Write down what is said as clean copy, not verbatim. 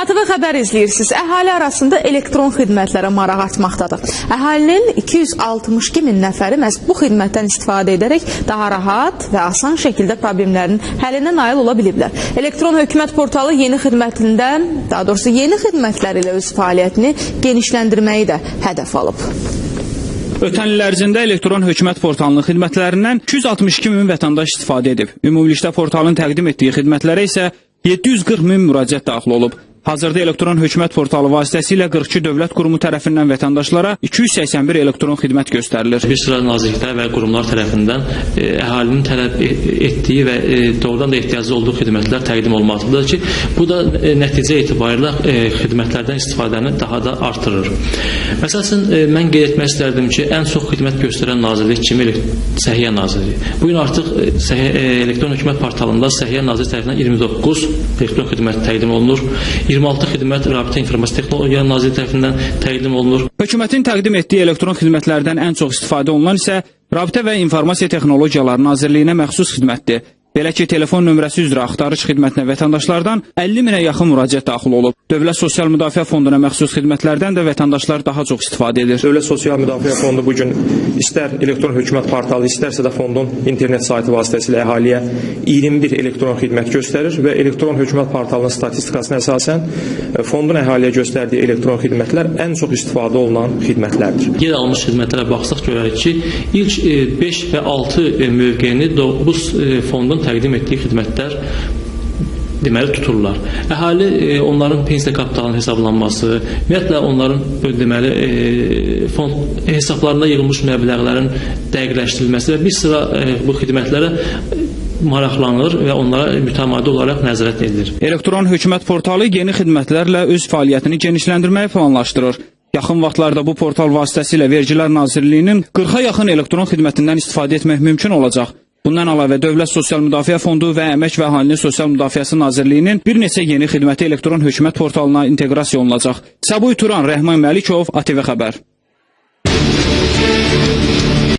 ATV xəbər izləyirsiniz. Əhali arasında elektron xidmətlərə maraq artmaqdadır. Əhalinin 262 min nəfəri məhz bu xidmətdən istifadə edərək daha rahat və asan şəkildə problemlərin həllinə nail ola biliblər. Elektron hökumət portalı yeni xidmətində, daha doğrusu yeni xidmətlər ilə öz fəaliyyətini genişləndirməyi də hədəf alıb. Ötən il ərzində elektron hökumət portalının xidmətlərindən 262 min vətəndaş istifadə edib. Ümumilikdə portalın təqdim etdiyi xidmətlərə isə 740 min müraciət daxil olub. Hazırda elektron hökumət portalı vasitəsilə 42 dövlət qurumu tərəfindən vətəndaşlara 281 elektron xidmət göstərilir. Bir sıra nazirliklər və qurumlar tərəfindən əhalinin tələb etdiyi və doğrudan da ehtiyacı olduğu xidmətlər təqdim olunmalıdır ki, bu da nəticə etibarilə xidmətlərdən istifadəni daha da artırır. Məsəl üçün, mən qeyd etmək istərdim ki, ən çox xidmət göstərən nazirlik kimi Səhiyyə Nazirliyi. Bu gün artıq elektron hökumət portalında Səhiyyə Nazirliyi tərəfindən 29 elektron xidmət təqdim olunur. 26 xidmət Rabitə İnformasiya Texnologiya Nazirliyi tərəfindən təqdim olunur. Hökumətin təqdim etdiyi elektron xidmətlərdən ən çox istifadə olunan isə Rabitə və İnformasiya Texnologiyaları Nazirliyinə məxsus xidmətdir. Belə ki, telefon nömrəsi üzrə axtarış xidmətinə vətəndaşlardan 50 minə yaxın müraciət daxil olub. Dövlət Sosial Müdafiə Fonduna məxsus xidmətlərdən də vətəndaşlar daha çox istifadə edir. Dövlət Sosial Müdafiə Fondu bu gün istər elektron hökumət portalı, istərsə də fondun internet saytı vasitəsilə əhaliyə 21 elektron xidmət göstərir və elektron hökumət portalının statistikasına əsasən fondun əhaliyə göstərdiyi elektron xidmətlər ən çox istifadə olunan xidmətlərdir. Yer almış xidmətlərə baxsaq görərik ki, ilk 5 və 6 mövqeyini bu fondun təqdim etdiyi xidmətlər deməli tuturlar. Əhali onların pensiya kapitalının hesablanması, ümumiyyətlə onların deməli fond hesablarında yığılmış məbləğlərin dəqiqləşdirilməsi və bir sıra bu xidmətlərə maraqlanır və onlara mütəmadi olaraq nəzarət edilir. Elektron hökumət portalı yeni xidmətlərlə öz fəaliyyətini genişləndirməyi planlaşdırır. Yaxın vaxtlarda bu portal vasitəsilə Vergilər Nazirliyinin 40-a yaxın elektron xidmətindən istifadə etmək mümkün olacaq. Bundan əlavə Dövlət Sosial Müdafiə Fondu və Əmək və Əhalinin Sosial Müdafiəsi Nazirliyinin bir neçə yeni xidməti elektron hökumət portalına inteqrasiya olunacaq. Səbuhi Turan, Rəhman Məlikov, ATV Xəbər.